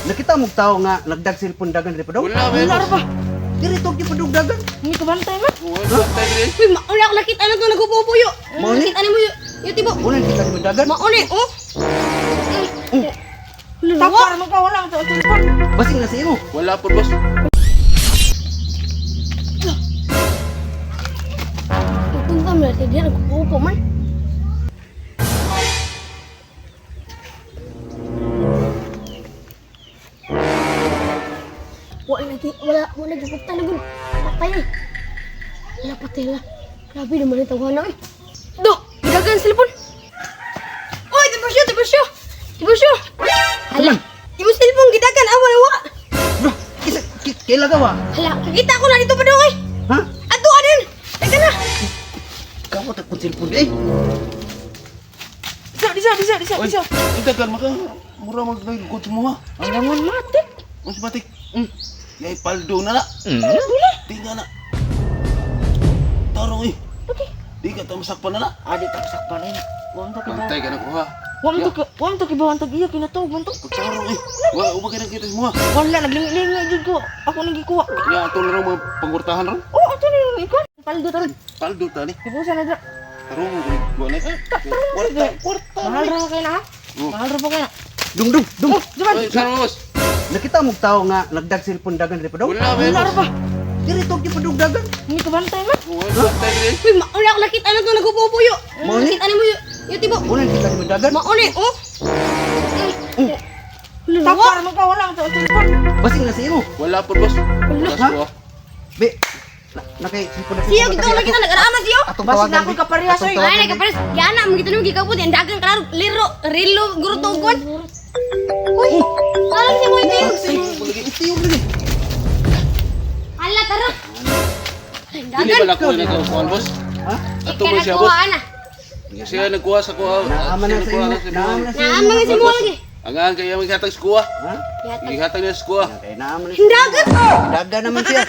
Nakita mo tao nga nagdag cellphone dagan diri pa daw? Wala, Wala ra ba? Diri tog di pa dagan. Hindi ka bantay man. Wala tayo diri. Uy, mauna ako nakita na to nagpupuyo. Mao ni? Nakita ni mo yung tibo. Una kita ni dagan. Mauna oh. Wala. Tapar mo ka wala ang cellphone. Basing na sa imo. Wala po, boss. Punta mo na siya nagpupupo man. Wala lagi, wala, wala gipugta na gud. Patay eh. Wala patay la. Grabe naman ang tawanan eh. Do, gidagan cellphone. Oy, tibursyo, tibursyo. Tibursyo. Hala. Imo cellphone gidagan awa wa. Bro, kisa kaila ka wa? Hala, kakita ko na dito pa daw eh. Ha? Ato adin. Teka na. Kamo ta kung cellphone eh. Disa, disa, disa, disa, Oy, disa. ang dagan maka mura mag nagkot mo ha. Ang langon matik. Mas matik. Yay paldo na na. Wala. Di nga na. Tarong eh. Okay. Di ka tamasakpan na na. Adi tapsak pa na. Wa man to kibaw. Bantay ka na kuha. Wa man to wa man to kibaw ang tag-iya kinatawag man to. Pagtarong eh. Wa uma ka nakita mo ha. Wala naglingi-lingi jud ko. Ako nang gikuha. Nya ato na raw mga pangurtahan ron. Oh, ato na yung ikon. Paldo taron. Paldo ta ni. Ibusa na dra. Tarong ko ni na. Kwarta, kwarta. Mahal ra kay na ha. Oh. Mahal ra po kay na. Dung dung dung. Oh, juman. Oy, saan mo, boss? Nakita mo tao nga nagdag cellphone dagan diri pa daw? Wala, Wala ra boss. ba? Diri tog di pa dagan. Hindi ka bantay man. Wala tayo diri. Uy, mauna ako nakita na to nagpupuyo. Mao ni? Nakita ni mo yung tibo. Una kita ni dagan. Mauna oh. Wala. Tapar mo ka wala ang cellphone. Basing na sa imo. Wala po, boss. Wala. Wala po. Be, nakay cellphone na Siyo gito nakita nag-araman siyo. Atong Basin tawagan. na ako'y be. kaparehas, Atong oy. tawagan, Ay, be. nagkapares. Yana, mo gito nimo gikabot ang dagan klaro liro rilo guro tugon. Uy, alam siya mo ito. Itiyog lagi. Hala tara. Ay, Dili dagan. ba ako yung nagkukuhan, boss? Ha? Ato ba siya, boss? Ikaw na. Siya nagkuha sa kuha. Naaman na Siya sa imo. nagkuha sa Naaman na sa imo. Naaman nga si mo lagi. Ang ang kaya maghatag sa kuha. Ha? Yata. Ihatag niya sa kuha. Kay naaman na siya. Dagan. Dagan naman siya.